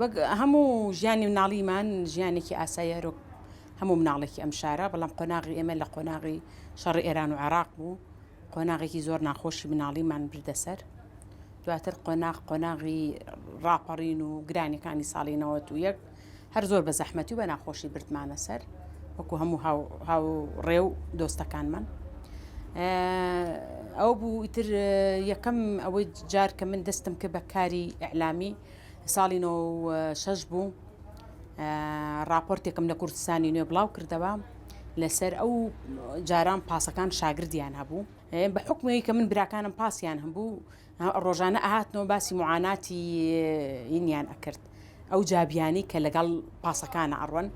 وەک هەموو ژیانی مناڵیمان ژیانێکی ئاسایی هەرۆک هەموو مناڵێکی ئەم شارە بەڵام قۆناغی ئێمە لە قۆناغی شەڕی ئێران و عێراق بوو قۆناغێکی زۆر ناخۆشی مناڵیمان بردە سەر دواتر قۆناغ قۆناغی ڕاپەڕین و گرانیەکانی ساڵی 91 هەر زۆر بە زەحمەتی و بە ناخۆشی بردمانە سەر وەکو هەموو هاوڕێ و دۆستەکانمان. ئەو بوو ئیتر یەکەم ئەوەی جار کە من دەستم کرد بە کاری ئیعلامی ساڵی 96 بوو راپۆرتێکم لە کوردستانی نوێ بڵاو کردەوە لەسەر ئەو جاران پاسەکان شاگردیان هەبوو بە حکمەوەی کە من براکانم پاسیان هەبوو ڕۆژانە ئەهاتنەوە باسی معاناتی ینیان ئەکرد ئەو جابیانی کە لەگەڵ پاسەکانە ئەڕۆن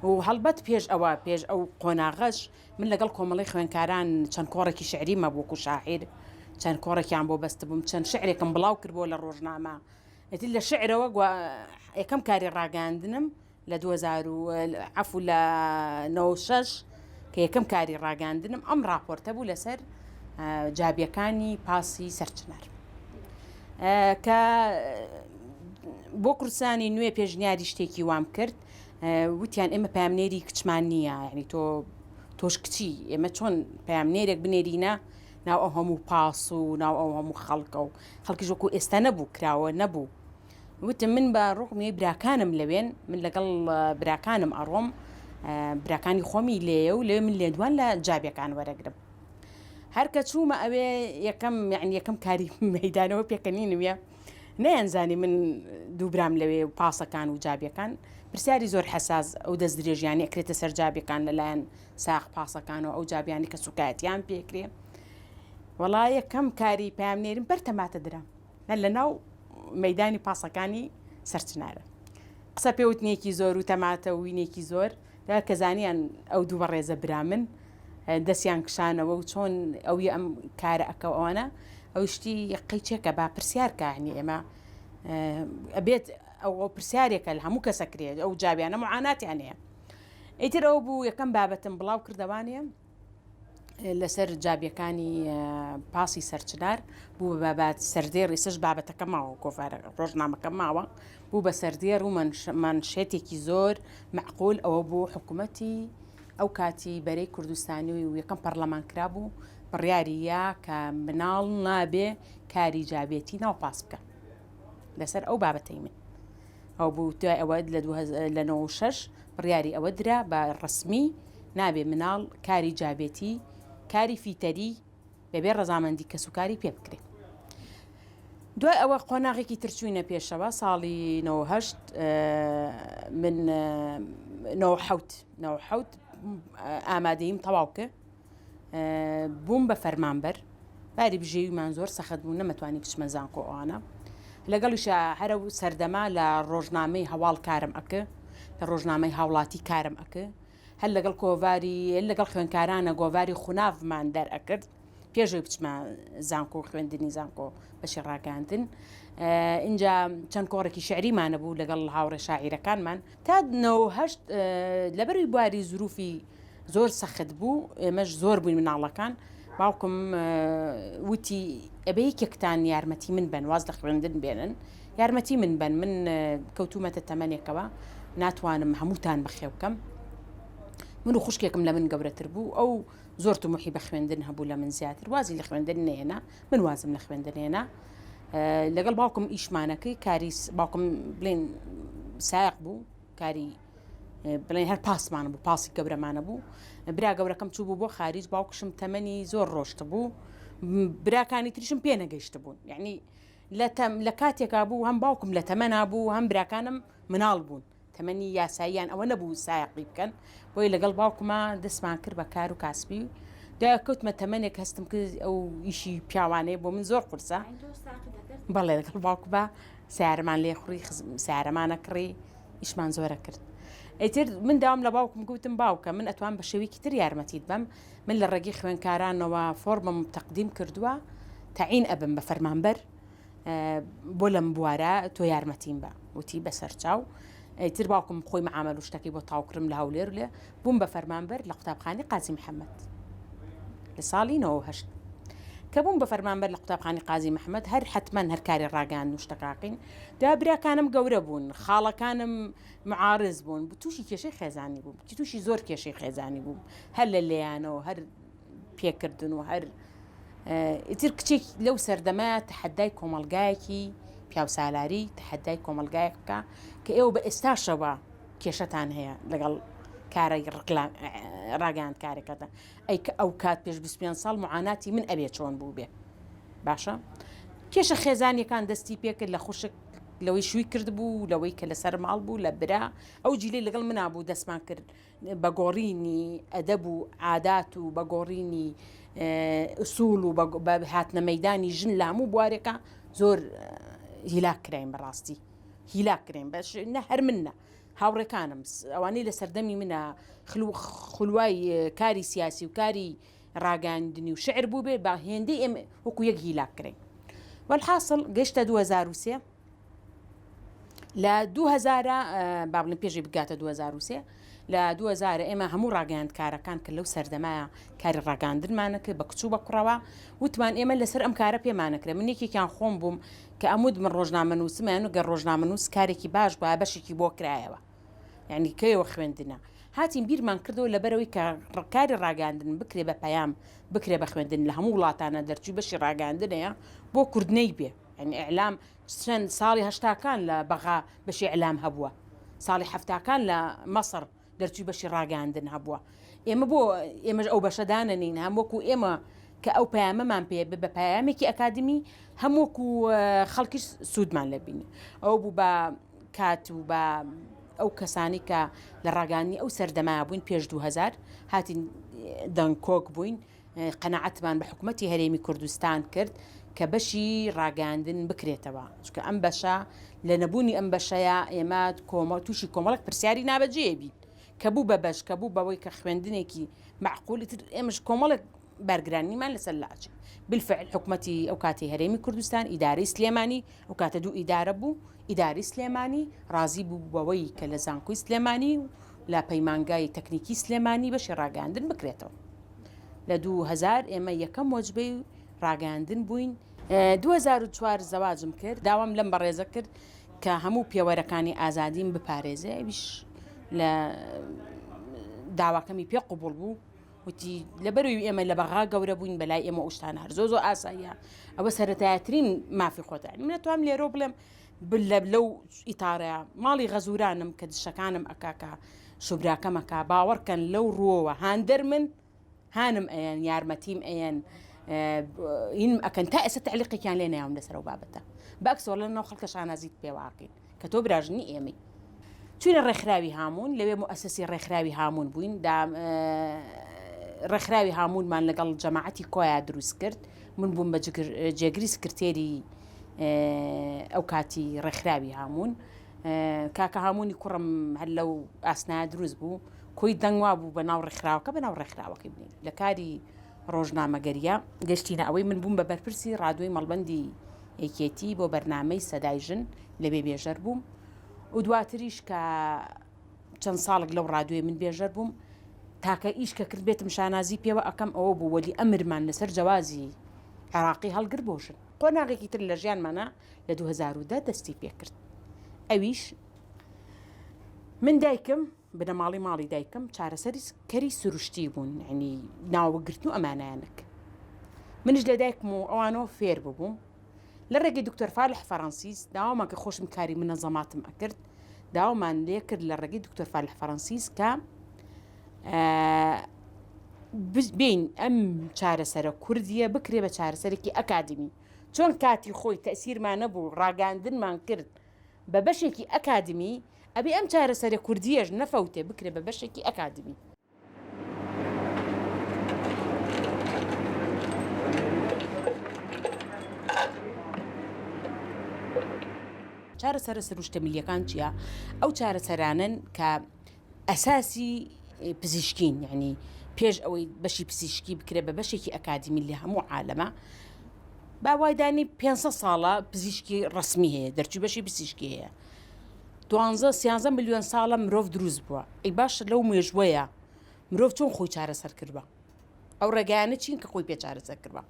و هەڵبەت پێش ئەوە پێش ئەو قۆناغەش من لەگەڵ کۆمەڵی خوێنکاران چەند کۆڕێکی شعری مەبوو وەکو شاعیر چەند کۆڕێکیان بۆ بەستبووم چەند شعرێکم بڵاو کردبووە لە ڕۆژنامە ئیتر لە شعرەوە یەکەم کاری ڕاگەیاندنم لە 2000 و عەفو لە 96 کە یەکەم کاری ڕاگەاندنم ئەم راپۆرتە بوو لەسەر جابیەکانی پاسی سەرچنار کە بۆ کوردستانی نوێ پێشنیاری شتێکی وام کرد وتیان ئێمە پامنێری کچمان نییە یعنی تۆ تۆش کچی ئێمە چۆن پامنێرێک بنێرینە ناو ئەو هەموو پاس و ناو ئەو هەموو خەڵکە و خەڵکیش وەکو ئێستا نەبوو کراوە نەبوو وتم من بە ڕوغمی براکانم لەوێن من لەگەڵ براکانم ئەڕۆم براکانی خۆمی لێیە و لەوێ من لێدوان لە جابیەکان وەرەگرم هەر کە چوومە ئەوێ یەکەم یعنی یەکەم کاری مەدانەوە پێکەنینویە نەیانزانی من دووبرام لەوێ و پاسەکان و جابیەکان پرسیاری زۆر حەساس ئەو دەست درێژیانی ئەکرێتە سەر جابیەکان لەلایەن ساق پاسەکان و ئەو جابیانی کە سوکایەتیان پێکرێ وەڵا یەکەم کاری پامنێرم بەر تەماتە درام هەر لە ناو مەیدانی پاسەکانی سەرچنارە قسە پێوتنێکی زۆر و تەماتە و وینێکی زۆر دا کە زانیان ئەو دوو بەڕێزە برامن دەستیان کشانەوە و چۆن ئەوی ئەم کارە ئەکە ئەوانە ئەو شتی قەیچێکە با پرسیار کانی ئێمە ئەبێت ئەو پرسیارێکە لە هەموو کەسە کرێت ئەو جاویانە معاناتیان هەیە ئیتر ئەو بوو یەکەم بابەتم بڵاو کردەوانێ لەسەر جابیەکانی پاسی سەرچنار بوو بە بابات سەردێڕ ئێستاش بابەتەکە ماوە گۆڤارە ڕۆژنامەکە ماوە بوو بە سەردێڕ و مانشێتێکی زۆر معقول ئەوە بوو حکوومەتی ئەو کاتی بەرەی کوردستانی و یەکەم پەرلەمان کرابوو بڕیاری یا کە مناڵ نابێ کاری جابێتی ناو پاس بکە لەسەر ئەو بابەتەی من ئەو بوو دوای ئەوە لە لە 96 بڕیاری ئەوە درا بە ڕەسمی نابێ مناڵ کاری جابێتی، کاری فیتەری بەبێ ڕەزامەندی کەسوکاری پێ بکرێ. دوای ئەوە قۆناغێکی تر چووینە پێشەوە ساڵی 98 من 97 97 ئامادەیم تەواو کرد بووم بە فەرمانبەر باری بژێویمان زۆر سەخت بوو نەمەتوانی بچمە زانکۆ ئەوانە لەگەڵیشا هەرە و سەردەما لە ڕۆژنامەی هەواڵ کارم ئەکە لە ڕۆژنامەی هاوڵاتی کارم ئەکە هەر لەگەڵ کۆڤاری لەگەڵ خوێنکارانە گۆڤاری خوناڤمان دەرئەکرد پێشەوەی بچمە زانکۆ خوێندنی زانکۆ بەشی ڕاگەاندن اینجا چەند کۆڕێکی شعریمانە بوو لەگەڵ هاوڕێ شاعیرەکانمان تا 98 لەبەروی بواری زروفی زۆر سەخت بوو ئێمەش زۆر بووین مناڵەکان باوکم وتی ئەبێ یەکێکتان یارمەتی من بن واز لە خوێندن بێنن یارمەتی من بن من کەوتومەتە تەمەنێکەوە ناتوانم هەمووتان بەخێو بکەم من و خوشکێکم لە من گەورەتر بوو ئەو زۆر تموحی بە خوێندن هەبوو لە من زیاتر وازی لە خوێندن نێنا من وازم لە خوێندن هێنا لەگەڵ باوکم ئیشمانەکەی کاری باوکم بڵێن ساق بوو کاری بڵێن هەر پاسمان بوو پاسی گەورەمانە بوو برا گەورەکەم چوو بوو بۆ خاریج باوکشم تەمەنی زۆر ڕۆشت بوو براکانی تریشم پێ نەگەیشت بوون یعنی لە کاتێکا بوو هەم باوکم لە تەمەنا بوو هەم براکانم مناڵ بوون تەمەنی یاساییان ئەوە نەبوو سایەقی بکەن بۆی لەگەڵ باوکما دەستمان کرد بە کار و کاسبی دوای کەوتمە تەمەنێک هەستم کرد ئەو ئیشی پیاوانەیە بۆ من زۆر قورسە بەڵێ لەگەڵ باوکما سیارەمان لێ خوڕی سیارەمانە کڕی ئیشمان زۆرە کرد ئیتر من داوام لە باوکم گوتم باوکە من ئەتوان بە شێوەیەکی تر یارمەتیت بەم من لە ڕێگەی خوێنکارانەوە فۆرمم تەقدیم کردووە تەعین ئەبم بە فەرمانبەر بۆ لەم بوارە تۆ یارمەتیم بە وتی بەسەرچاو ئیتر باوکم خۆی معامل و شتەکەی بۆ تاوکرم لە هەولێر لێ بووم بە فەرمانبەر لە قوتابخانی قازی محەممەد لە ساڵی 98. کە بووم بە فەرمانبەر لە قوتابخانەی قازی محەمەد هەر حەتمەن هەر کاری ڕاگەیاندن و شتەکاکەین دا براکانم گەورە بوون خاڵەکانم معارز بوون تووشی کێشەی خێزانی بووم تووشی زۆر کێشەی خێزانی بووم هەر لە لێیانەوە هەر پێکردن و هەر ئیتر کچێک لەو سەردەمە تەحەدای کۆمەڵگایەکی پیاوسالاری تەحەدای کۆمەڵگایەک بکە کە ئێوە بە ئێستاشەوە کێشەتان هەیە لەگەڵ کارە ڕاگەیاندکارەکەتە ئەی کە ئەو کات پێش 25 ساڵ معاناتی من ئەبێ چۆن بوو بێ باشە کێشە خێزانیەکان دەستی پێکرد لە خوشک لەوەی شووی کردبوو لەوەی کە لەسەر ماڵ بوو لە برا ئەو جیلی لەگەڵ منا بوو دەستمان کرد بە گۆڕینی ئەدەب و عادات و بە گۆڕینی ئوسوڵ و بە هاتنە مەیدانی ژن لە هەموو بوارێکا زۆر هیلاک کراین بەڕاستی هیلاک کراین بەش نە هەر من نە هاوڕێکانم ئەوانەی لە سەردەمی منە خلوای کاری سیاسی و کاری ڕاگەاندنی و شعر بوو بێ بە هێندەی ئێمە وەکو یەک هیلاک کراین والحاصل گەشتە 2003 لە دوو هەزارە با بڵێم پێشی بگاتە 2003 لە 2000 ئێمە هەموو ڕاگەیاندکارەکان کە لەو سەردەمایە کاری ڕاگەاندنمانە کرد بە کچ و بە کوڕەوە وتمان ئێمە لەسەر ئەم کارە پێمانەکرێ من یەکێکیان خۆم بووم کە ئەموت من ڕۆژنامەنووسمیان و گەر ڕۆژنامەنووس کارێکی باش بووە بەشێکی بۆ کرایەوە یعنی کەیەوە خوێندنە هاتین بیرمان کردەوە لەبەرەوەی کە کاری ڕاگەاندن بکرێ بە پەیام بکرێ بە خوێندن لە هەموو وڵاتانە دەرچووی بەشی ڕاگەاندنەیە بۆ کوردنەی بێ یعنی ئیعلام چەند ساڵی هەشتاکان لە بەغا بەشی ئیعلام هەبووە ساڵی حەفتاکان لە مەسڕ دەرچووی بەشی ڕاگەیاندن هەبووە ئێمە بۆ ئێمەش ئەو بەشە دانەنین هەم وەکو ئێمە کە ئەو پەیامەمان پێ بە پەیامێکی ئەکادمی هەم وەکو خەڵکیش سوودمان لێ بینی ئەو بوو بە کات و بە ئەو کەسانی کە لە ڕاگەیاندنی ئەو سەردەما بووین پێش 2000 هاتین دەنگکۆک بووین قەناعەتمان بە حکومەتی هەرێمی کوردستان کرد کە بەشی ڕاگەیاندن بکرێتەوە، چونکە ئەم بەشە لە نەبوونی ئەم بەشەیا ئێمە کۆمەڵ تووشی کۆمەڵێک پرسیاری نابەجێ بین کە بوو بە بەش کە بوو بەوەی کە خوێندنێکی مەعقول ئیتر ئێمەش کۆمەڵێک بارگرانیمان لەسەر لاچێ بالفعل حکومەتی ئەو کاتی هەرێمی کوردستان ئیدارەی سلێمانی ئەو کاتە دوو ئیدارە بوو ئیدارەی سلێمانی ڕازی بوو بەوەی کە لە زانکۆی سلێمانی و لە پەیمانگای تەکنیکی سلێمانی بەشی ڕاگەیاندن بکرێتەوە. لە 2000 ئێمە یەکەم وەجبەی ڕاگەیاندن بووین. 2004 زەواجم کرد، داوام لەم بەڕێزە کرد کە هەموو پێوەرەکانی ئازادیم بپارێزێ، ئەویش لە داواکەمی پێ قبوڵ بوو. وتی لەبەرەوەی ئێمە لە بەغا گەورە بووین بەلای ئێمە ئەو شتانە هەر زۆر زۆر ئاساییە، ئەوە سەرەتایەترین مافی خۆتە. من ئەتوانم لێرەوە بڵێم لەو ئیتارەیە ماڵی غەزورانم کە دشەکانم ئەکا کە شوبراکەم ئەکا باوەڕکەن لەو ڕووەوە هاندەر من هانم ئەیەن یارمەتیم ئەیەن هینم ئەکەن تا ئێستا تعلیقێکیان لێ نەیاوم لەسەر ئەو بابەتە بەکسەوە لە ناو خەڵکە شانازیت پێواکەین کە تۆ براژنی ئێمەی چوینە ڕێکخراوی هامون لەوێ موئەسەسی ڕێکخراوی هامون بووین دا ڕێکخراوی هامونمان لەگەڵ جەماعەتی کۆیا دروست کرد من بووم بە جێگری سکرتێری ئەو کاتی ڕێکخراوی هامون کاکە هامونی کوڕم هەر لەو ئاسنایە دروست بوو کۆی دەنگ وا بوو بە ناو ڕێکخراوەکە بە ناو ڕێکخراوەکەی بنین لە کاری ڕۆژنامەگەریە گەشتینە ئەوەی من بووم بە بەرپرسی ڕادوەی مەڵبەندی یەکێتی بۆ بەرنامەی سەدای ژن لەوێ بێژەر بووم و دواتریش کە چەند ساڵێک لەو ڕادیۆی من بێژەر بووم تاکە ئیش کە کرد بێتم شانازی پێوە ئەکەم ئەوە بوو وەلی ئەمرمان لەسەر جەوازی عێراقی هەڵگر بۆ ژن قۆناغێکی تر لە ژیانمانە لە 2010 دەستی پێکرد ئەویش من دایکم بنەماڵی ماڵی دایکم چارەسەری کەری سروشتی بوون یعنی ناوەگرتن و ئەمانیانک منیش لە دایکم و ئەوانەوە فێر ببووم لە ڕێگەی دکتۆر فالح فەرەنسیس داوامان کە خۆشم کاری منەزەماتم ئەکرد داوامان لێ کرد لە ڕێگەی دکتۆر فالح فەرەنسیس کە بین ئەم چارەسەرە کوردیە بکرێ بە چارەسەرێکی ئەکادمی چۆن کاتی خۆی تەسیرمان نەبوو ڕاگەاندنمان کرد بە بەشێکی ئەکادمی ئەبێ ئەم چارەسەرە کوردیەش نەفەوتێ بکرێ بە بەشێکی ئەکادمی. چارەسەرە سروشتە میللیەکان چییە؟ ئەو چارەسەرانەن کە ئەساسی پزیشکین یعنی پێش ئەوەی بەشی پزیشکی بکرێت بە بەشێکی ئەکادیمی لە هەموو عالەمە با وای دانی 500 ساڵە پزیشکی ڕسمی هەیە دەرچوو بەشی پزیشکی هەیە دوانزە سیانزە ملیۆن ساڵە مرۆڤ دروست بووە ئەی باشە لەو مێژوەیە مرۆڤ چۆن خۆی چارەسەر کردوە ئەو ڕێگایانە چین کە خۆی پێ چارەسەر کردوە.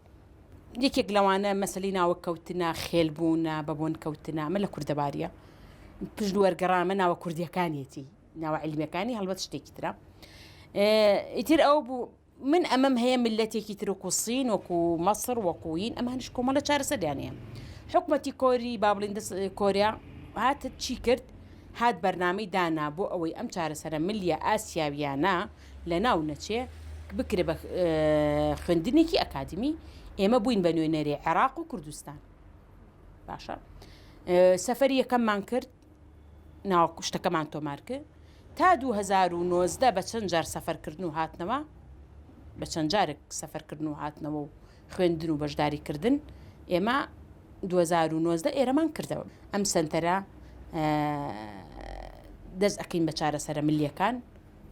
یەکێک لەوانە مەسەلەی ناوک کەوتنە، خێل بوونە، بە بۆن کەوتنە، ئەمە لە کوردەوارییە. پشت وەرگەڕامە ناوە کوردیەکانیەتی، ناوە عیلمیەکانی هەڵبەت شتێکی ترە. ئیتر ئەو بوو من ئەمەم هەیە میللەتێکی تر وەکو سین وەکو مەسر وەکو هین ئەمانیش کۆمەڵە چارەسەریان هەیە. حکومەتی کۆری با بڵێین دەست کۆریا هات چی کرد؟ هات بەرنامەی دانا بۆ ئەوەی ئەم چارەسەرە ملیە ئاسیاویانە لەناو نەچێ بکرێ بە خوێندنێکی ئەکادمی ئێمە بووین بە نوێنەری عێراق و کوردستان باشە سەفەری یەکەممان کرد ناو شتەکەمان تۆمار کرد تا 2019 بە چەند جار سەفەرکردن و هاتنەوە بە چەند جارێک سەفەرکردن و هاتنەوە و خوێندن و بەشداریکردن ئێمە 2019 ئێرەمان کردەوە ئەم سنتەرە دەست ئەکەین بە چارەسەرە ملیەکان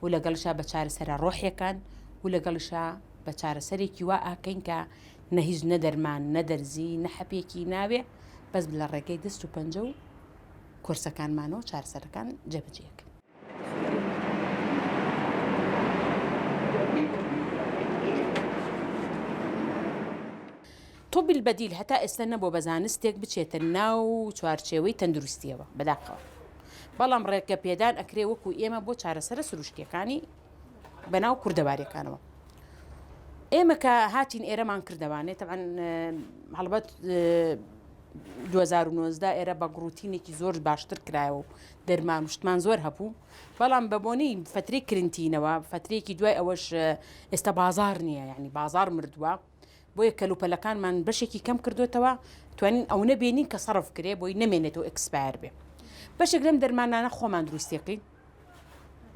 و لەگەڵیشا بە چارەسەرە ڕۆحیەکان و لەگەڵیشا بە چارەسەرێکی وا ئاکەین کە نە هیچ نە دەرمان نە دەرزی نە حەپێکی ناوێ بەس لە ڕێگەی دەست و پەنجە و کۆرسەکانمانەوە چارەسەرەکان جێبەجێ ئەکەین. طب البدیل هەتا ئێستا نەبووە بە زانستێک بچێتە ناو چوارچێوەی تەندروستیەوە بەداخەوە بەڵام ڕێگە پێدان ئەکرێ وەکو ئێمە بۆ چارەسەرە سروشتیەکانی بەناو کوردەواریەکانەوە ئێمە کە هاتین ئێرەمان کردەوانێ تەبعەن هەڵبەت 2019 ئێرە بە گڕوتینێکی زۆر باشتر کرایەوە و دەرمان و شتمان زۆر هەبوو بەڵام بە بۆنەی فترەی کرنتینەوە فترەیەکی دوای ئەوەش ئێستا بازار نییە یعنی بازار مردووە بۆیە کەلوپەلەکانمان بەشێکی کەم کردۆتەوە توانین ئەونە بێنین کە سەرف کرێ بۆی نەمێنێتەوە expire بێ بەشێک لەم دەرمانانە خۆمان دروستیەکەین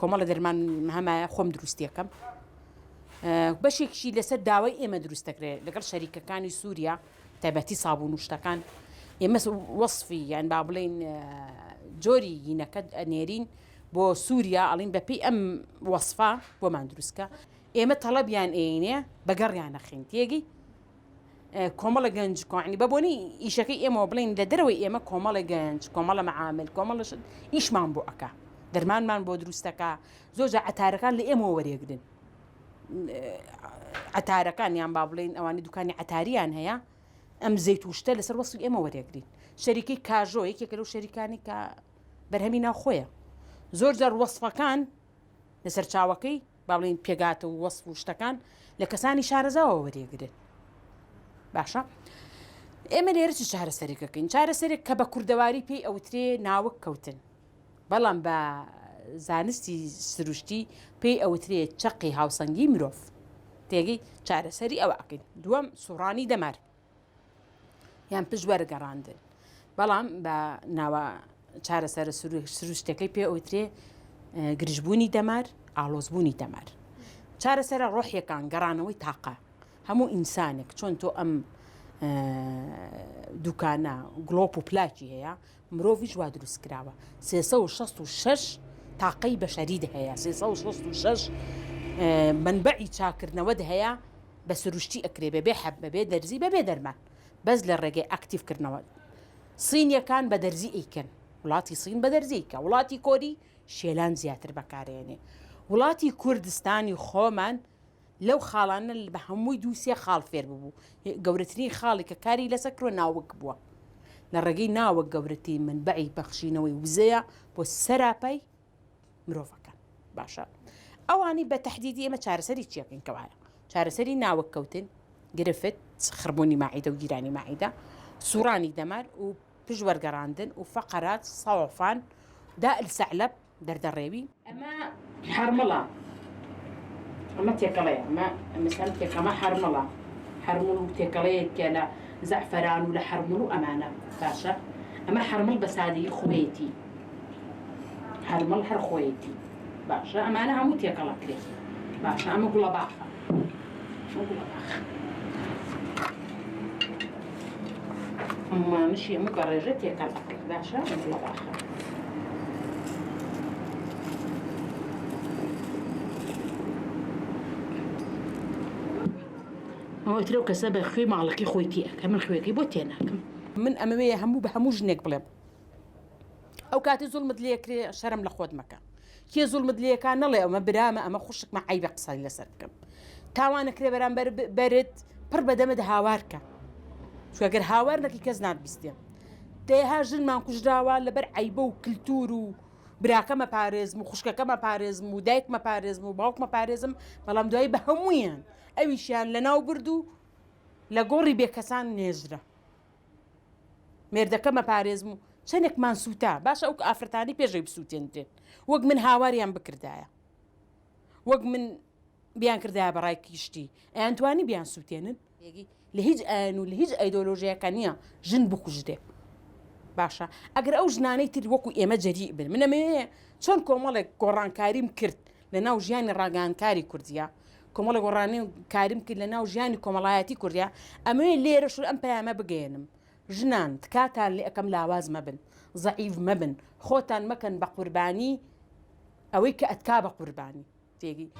کۆمەڵە دەرمان هەمایە خۆم دروستیەکەم بەشێکشی لەسەر داوای ئێمە دروست دەکرێت لەگەڵ شەریکەکانی سووریا تایبەتی سابوون و شتەکان ئێمە وەصفی یان با بڵین جۆری هینەکە ئەنێرین بۆ سووریا ئەڵین بەپی ئەم وەصفە بۆمان دروستکە ئێمە تەڵەبیان ئێینێ بە گەڕیان ئەخەین تێگەی کۆمەڵە گەنج کۆعنی بە بۆنی ئیشەکەی ئێمەوە بڵین لە دەرەوەی ئێمە کۆمەڵە گەنج کۆمەڵە معامل کۆمەڵە شت ئیشمان بۆ ئەکا دەرمانمان بۆ دروستەکە زۆر جا عەتارەکان لە ئێمەوە وەرێگرن عەتارەکان یان با بڵین ئەوانی دوکانی عەتاریان هەیە ئەم زەیت و شتە لەسەر وەسڵی ئێمە وەرێگرین شەریکەی کاژۆ یەکێکە لەو شەریکانی کە بەرهەمی ناوخۆیە زۆر جار وەصفەکان لە سەرچاوەکەی با بڵێین پێگاتە و وەسف و شتەکان لە کەسانی شارەزاوە وەریەگرن باشە ئێمە لێرە چ چارەسەرێکەکەین چارەسەرێک کە بە کوردەواری پێی ئەوترێ ناوک کەوتن بەڵام بە زانستی سروشتی پێی ئەوترێ چەقی هاوسەنگی مرۆڤ تێگەی چارەسەری ئەوە ئەکەین دووەم سوڕانی دەمار یان پشت وەرگەڕاندن بەڵام بە ناوە چارەسەرە سروشتەکەی پێ ئەوترێ گرژبوونی دەمار ئاڵۆزبوونی دەمار چارەسەرە ڕۆحیەکان گەڕانەوەی تاقە هەموو ئینسانێک چۆن تۆ ئەم دوکانە گڵۆپ و پلاکی هەیە مرۆڤیش وا دروست کراوە 366 تاقەی بەشەریت هەیە 366 منبعی چاکردنەوەت هەیە بە سروشتی ئەکرێ بەبێ حەب بەبێ دەرزی بەبێ دەرمان بەس لە ڕێگەی ئەکتیڤ کردنەوە سینیەکان بە دەرزی ئەیکەن وڵاتی سین بە دەرزی ئەیکا وڵاتی کۆری شێلان زیاتر بەکارێنێ وڵاتی کوردستانی خۆمان لەو خاڵانە بە هەمووی دووسێ خاڵ فێر ببوو گەورەترین خاڵی کە کاری لەسەر کرۆ ناوک بووە لە ڕێگەی ناوک گەورەترین منبعی بەخشینەوەی وزەیە بۆ سەراپای مرۆڤەکان باشە ئەوانی بە تهدیدی ئێمە چارەسەری چیەکەین کەوایە چارەسەری ناوک کەوتن گرفت خڕبوونی ماعیدە و گیرانی ماعیدە سوڕانی دەمار و پشت وەرگەڕاندن و فەقەرات سەوەفان داء الثعلب دەردەڕێوی. ئەمە حەرمڵە ئەمە تێکەڵەیە ئەمە مەسەلەن تێکەمە حەرمڵە حەرمڵ و تێکەڵەیەکە لە زەعفەران و لە حەرمڵ و ئەمانە باشە ئەمە حەرمڵ بە سادەیی خۆیەتی حەرمڵ هەر خۆیەتی باشە ئەمانە هەموو تێکەڵ ئەکرێ باشە ئەمە گوڵە باخە گوڵە باخ مامشی ئەمە بە ڕێژە تێکەڵ ئەکرێت باشە گوڵە باخە ئەوە ترەو کەسە بە خوێی ماڵەکەی خۆی تێ ئەکە من خوێەکەی بۆ تێ ناکەم من ئەمەوێ هەموو بە هەموو ژنێک بڵێم ئەو کاتی زوڵمت لێکرێ شەرم لە خۆت مەکە کێ زوڵمت لێکا نەڵێ ئەمە برامە ئەمە خوشکمە عەیبە قسەی لەسەر بکەم تاوانەکرێ بەرامبەر بەرت پڕ بەدەمت هاوارکە. چونکە گەر هاوار نەکەی کەس ناتبیستێ. دەیەها ژنمان کوژراوە لەبەر عەیبە و کلتور و براکەمە پارێزم و خوشکەکەمە پارێزم و دایکمە پارێزم و باوکمە پارێزم بەڵام دوایی بە هەموویان ئەویشیان لەناو برد و لە گۆڕی بێکەسان نێژرا. مێردەکەمە پارێزم و چەندێکمان سووتا باشە ئەو ئافرەتانی پێشەوەی بسووتێندرێن وەک من هاواریان بکردایە وەک من بیانکردایە بە ڕای گشتی ئەیانتوانی بیانسووتێنن؟ لە هیچ ئایین و لە هیچ ئایدۆلۆژیایەکا نییە ژن بکوژرێ. باشە ئەگەر ئەو ژنانەی تر وەکو ئێمە جەریء بن، من ئەمەوێ چۆن کۆمەڵێک گۆڕانکاریم کرد لە ناو ژیانی ڕاگەیاندکاری کوردیا، کۆمەڵێک گۆڕانکاریم کرد لە ناو ژیانی کۆمەڵایەتی کوردیا، ئەمەوێ لێرەش ئەم پەیامە بگەیەنم، ژنان تکاتان لێ ئەکەم لاواز مەبن، زەعیف مەبن، خۆتان مەکەن بە قوربانی ئەوەی کە ئەتکا بە قوربانی. تێگەی.